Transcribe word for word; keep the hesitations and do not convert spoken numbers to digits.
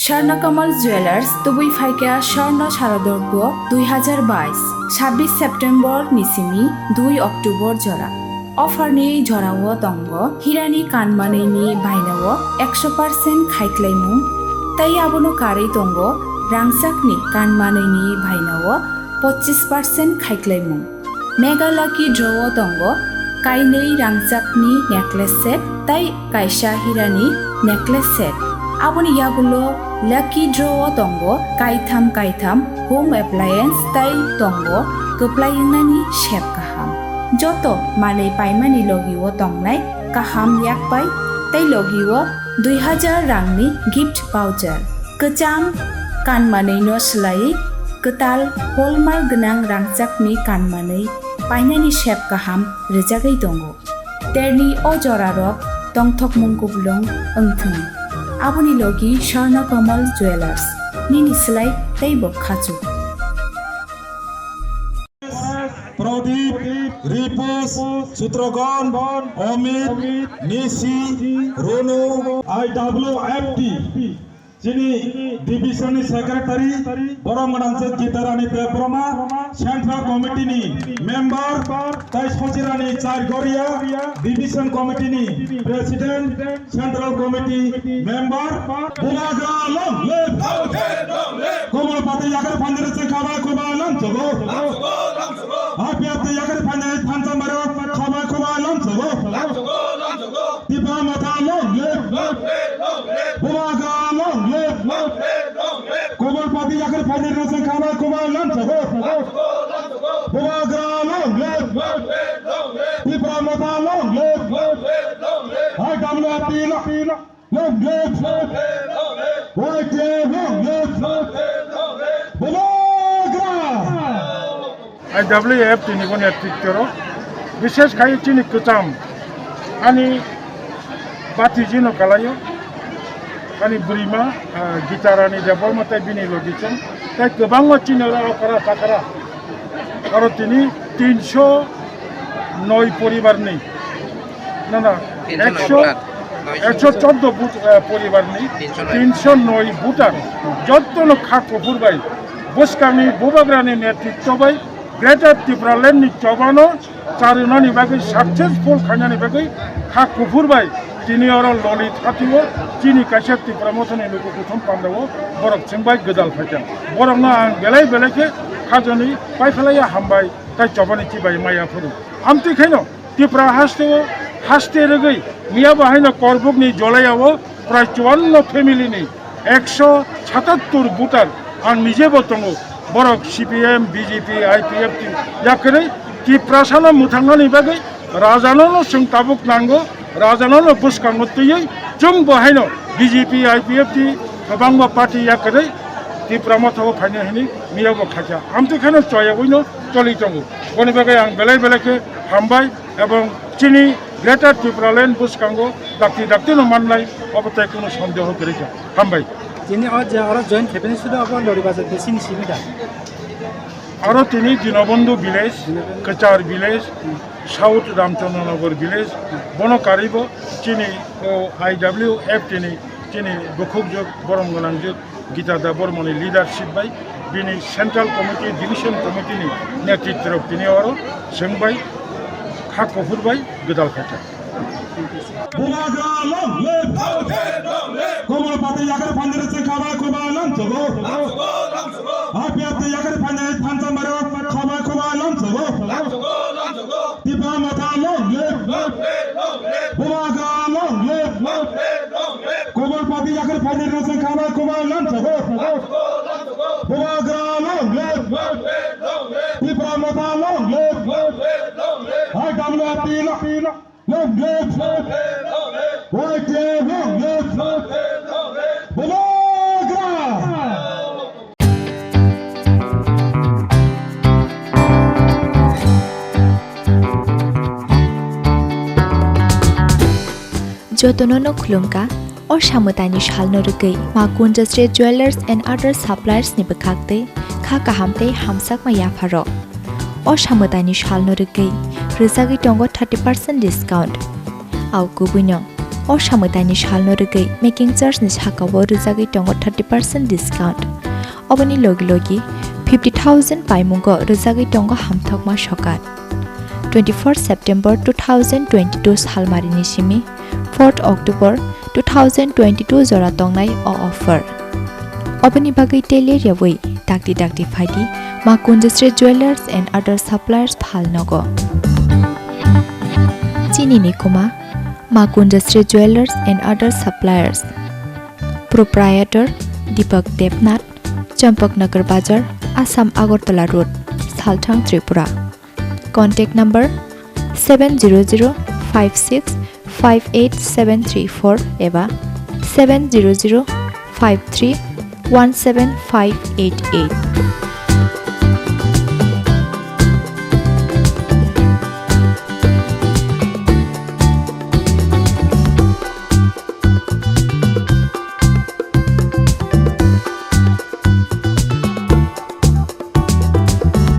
Swarna Kamal Jewelers, tubui phaikha Swarna Sharadorgo dui hazar bais, sabbish September ni simi dui October jora. Offer ni jorao tongo hirani kanmanwi ni bainao ekso percent khaiklaimung, tei abono karwi tongo rangchakni kanmanwi ni bainao pochis percent khaiklaimung. Mega Lucky Draw o tongo kainwi rangchakni necklace set tei kaisa hirani necklace set. Aboni yagulo Lucky Draw o tongo kaitham kaitham home appliance tei tongo kwplai wngnani sep kaham. Joto manwi paimani logi o tongnai kaham yakpai tei logi o dui hazar rangni gift voucher. Kwcham kanmanwi no swlaiwi kwtal hallmark gwnang rangchakni kanmanwi painani sep kaham rwjagwi tongo. Terni o jorarok tongthokmung kuplung wngthung. Aboni logi Swarna Kamal Jewelers, nini swlai teibo khachuk. Pradip, Ripus, Chitragon, Amit, Nisi, Ronu, I W F T. Chini division ni secretary, borok gwnang je Gitarani Debbarma, Central Committee ni member, tai Sochirani Chargoria, division committee ni president, Central Committee member, Bubagra long live! Komol pati yakar phanjari se khabai khubai lam chogo. Happy happy yakar phanjari thansa maro khabai khubai lam chogo. Tipra Motha long live! Bubagra long live! Komol pati yakar phanjari se khabai khubai lam chogo. Bubagra long live! Tipra Motha long live! Hai damlo pila. Long live! Y T F long live! Bubagra! I W F T ni bo netritwrok, bishes khai chini kwcham ani bati jino kalaio, ani bwrwima, ah, Gitarani Debbarma tei bini logi chwng, tei kwbangma chini oro okra takra, oro tini tinso noi poribarni, na, na, tinsho noi ekso, voter. Ekso chordo but, eh, poribarni, tinsho noi. Tinsho noi voter, jottono kha kuphur bai, bwskangni Bubagrani netritwo bai, Greater Tipraland ni chobano charwnani bagwi, successful khainani bagwi kha kuphur bai tini oro loli thatio chini kaisa Tipra Mothani luku kuthum pandao borok chwng bai gwdal phaikha. Borokno ang belai belai khe khajani paiphalaiya hambai tei chobani chibai maya phuru. Amtwi khaino Tipra hasteo haste rwgwi miya bo haino Korbukni Jolaiao prai chuanno family ni ekso satattur voter ang nijebo tongo. Borok C P M, B J P, I P F T yakarwi Tiprasano mwthangnani bagwi rajano no chwng tabuk nango, rajano no bwskango twiwi chwng bo haino B J P, I P F T kwbangma party yakarwi Tipra Mothao phainai hwnwi miya bo khaikha. Amtwi kheno choyagwino choli tongo. Boni bagwi ang belai belai khe hambai. Ebong chini Greater Tipraland bwskango dakti dakti no mannai, obo tei kunu sondeho kwrwi kha. Hambai. Tini o je oro join khaipani sudu abo Lori Bazar bisini simi da? Aro tini Dinobandhu village, Dinobandhu. Kwchar village, South Ramchandranagar village, bono karwibo chini o I W F T ni chini bukhukjwk, borom gwnangjwk, Gita Debbarmani leadership bai bini Central Committee, Division Committee ni netritwrok tini oro chwng bai kha kuphur bai gwdal khaikha. Bubagra long live! Komol pati yakar phanjari se khabai khubai lam chogo. Happy happy yakar phanjari thansa maro khabai khubai lam chogo. Tipra Motha long live! Bubagra long live! Komol pati yakar phanjari se khabai khubai lam chogo. Bubagra long live! Tipra Motha long live! Hai damlo pila. Long live! Y T F long live! Bubagra! Jotono no khulumkha, o samwtaini salno rwgwi Ma Kunjasri Jewellers and Other Suppliers ni bwkhak tei kha kaham tei hamsakma yapharo. O samwtaini salno rwgwi rwjagwi tongo thirty percent discount. Au kubuino O samwtaini salno rwgwi making charge ni sakao rwjagwi tongo thirty percent discount. Oboni logi logi fifty thousand paimungo rwjagwi tongo hamthokma sokat. Twenty-fourth September two thousand twenty-two salmarini simi fourth October two thousand twenty-two jora tongnai o offer. Oboni bagwi tei ler yawi dakti dakti phaidi Ma Kunjasri Jewellers and Other Suppliers Phalnogo. Chini ni kuma Ma Kunjasri Jewellers and Other Suppliers. Proprietor Deepak Debnath, Champaknagar Bazar, Assam Agartala Road, Salthang, Tripura. Contact number seven zero zero five six five eight seven three four eba seven zero zero five three one seven five eight eight.